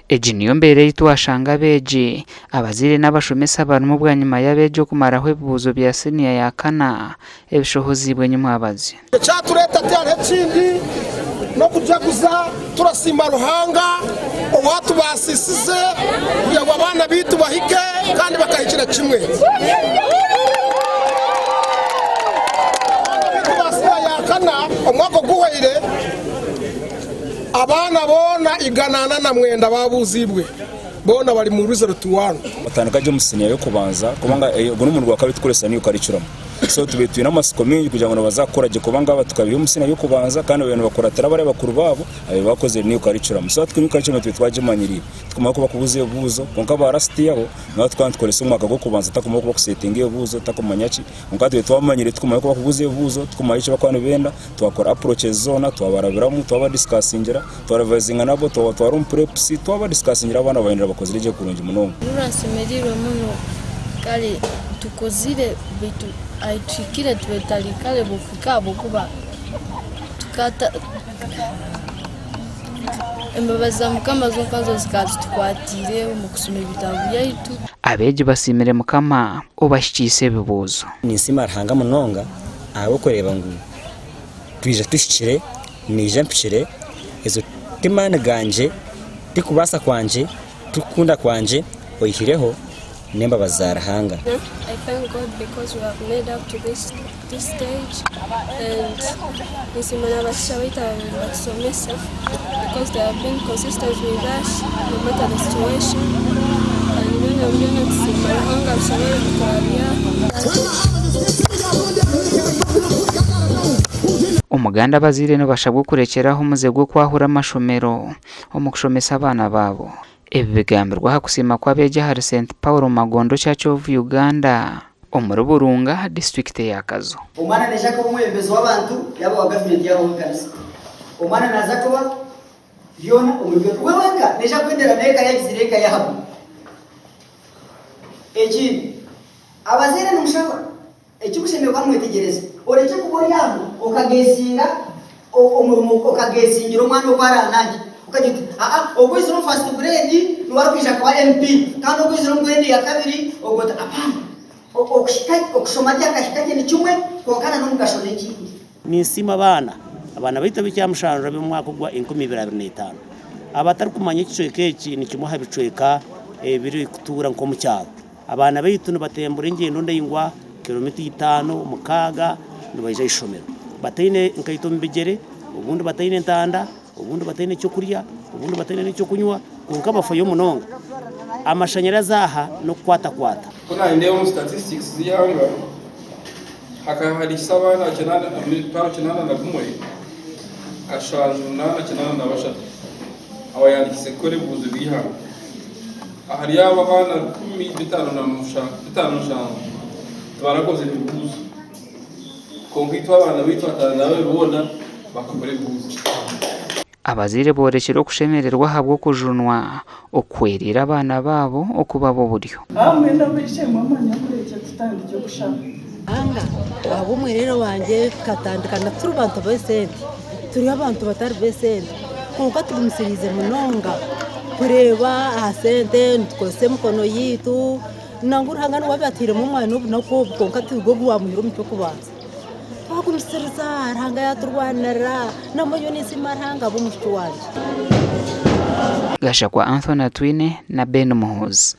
Egi niyo mbeera ei twashanga abeegi, abazaire n'abashomesa barimu bwanyima y'abeegi okumaraho ebibuuzo bya siniya ya kana ebishohoziibwe nyimwabazyo. Ekyatureeta tihariho ekindi n'okujaguza turasiima Ruhanga owatubaasisize kugira ngu abaana baitu bahike kandi bakahikira kimwe. Abaana baitu ba siniya ya kana omwaka oguhwaire abaana boona 409 baabuuziibwe boona bari mu result one. Batandika gye omu siniya y'okubanza kubanga ogu n'omurundi gwa kabiri turikukoresa new curriculum. So tubaire twine amatsiko maingi kugira ngu nibaza kukora gye kubanga aba tukabiiha omu siniya y'okubanza kandi babaire nibakuratira bariya bakuru baabo ababaire bakozire new curriculum. So hati new curriculum tubaire twagimanyiriire tikumanya oku barikubuuza ebibuuzo kwonka ba last year bo nabo tukaba nitukoresa omwaka gw'okubanza tutakumanya oku bakusetinga ebibuuzo tutakumanya ki kwonka hati tubaire twamanyiriire tukumanya oku barikubuuza ebibuuzo tukumanya eki barikuba nibenda twakora approaches zoona twabarabiramu twabadisikasingira twarivayizinga nabo twabatwara omu preps twabadisikasingira abaana bahindura bakozire gye kurungi munonga. Nurashemereirwe muno kare tukozire beitu ahi tuhikire tube tutari kare kuhika ahabw'okuba tukata embabazi za Mukama zonka nizo zikaba zitukwatiire omu kushoma ebitabo byaitu. Abeegi basiimire Mukama obahikiise ebibuuzo. Ninsiima Ruhanga munonga ahabw'okureeba ngu twija tuhikire, naija mpikire, ezo ti maani gangye, ti kubaasa kwangye, ti kukunda kwangye, oihireho n'embabazi za Ruhanga. I thank God because we have made up to this, this stage and ninsiima n'abatisha baitu ababaire nibatusomesa because they have been consistent with us no matter the situation and byona byona tusiima Ruhanga abisoboire kutwabyaho. Omuganda abazaire nibashabwa okurekyera aho omuze gw'okwahura amashomero omu kushomesa abaana baabo. Ebi bigambirwe aha kusiima kw'abeegi ahari St Paul Magondo Church of Uganda omuri Burunga, disiturikiti eya Kazo. Omwana naija kuba omwebembezi w'abantu, yaaba owa gavumenti yaaba ow'ekanisa. Omwana naaza kuba byona omuri byona. We wenka naija kwendera n'eka ye agizire eka ye ahabwe. Ekindi, abazaire nimushaba Eki mushemereire kuba nimwetegyereza, orekye kuba ori aho okageesinga omurimo, okageesingira omwana oku araanangye. Okagira oti, Aa, ogu oizire omu fasiti gureedi niwe arikwija kuba MP, kandi ogu oizire omu gureedi ya kabiri ogwo oti apaana. Okuhika, okushoma gye akahika gye ni kimwe, kwonka n'omugasho n'ekindi. Ninsiima abaana, abaana baitu ab'ekyamushanju ab'omwaka ogwa 2025. Abatarikumanya ekicweka eki ni kimwe aha bicweka ebirikutuura nk'omu kyaro. Abaana baitu nibatembura engyendo ndaingwa, kilomita itaano, mukaaga, nibaija aha ishomero bataine nkaito omu bigyere, obundi bataine ntanda, obundi bataine ky'okurya, obundi bataine n'eky'okunywa, kwonka bafayo munonga. Amashanyarazi aha n'okukwatakwata. Ku naanindeeba omu statistics z'eihanga, hakaba hariho abaana 881 783 abayandikiise kukora ebibuuzo by'eihanga. Ahari abo abaana 57 tibarakozire bibuuzo. Kwonka itwe abaana baitu bataano na babiri boona bakakora ebibuuzo. Abazaire boorekire okushemererwa ahabw'okujunwa okuhwereire abaana baabo okuba ab'oburyo. Mbwenu ab'eishe-emwe manya murekye tutandikye okushaba. Ruhanga ahabw'omwereere wangye tukatandika na turi bantu b'esente turi abantu batari b'esente kwonka tugumisiriize munonga kureeba aha sente nitukozesa emikono yaitu nangwa Ruhanga niwe abatairemu omwani obunaku obu kwonka tigwo ogu wamuhaire omu ky'okubanza twagumisiriza Ruhanga yaturwanirira nambwenu ninsiima Ruhanga ahabw'omwishiki wangye. Gashakwa Anthony Atwine na Ben Muhoozi.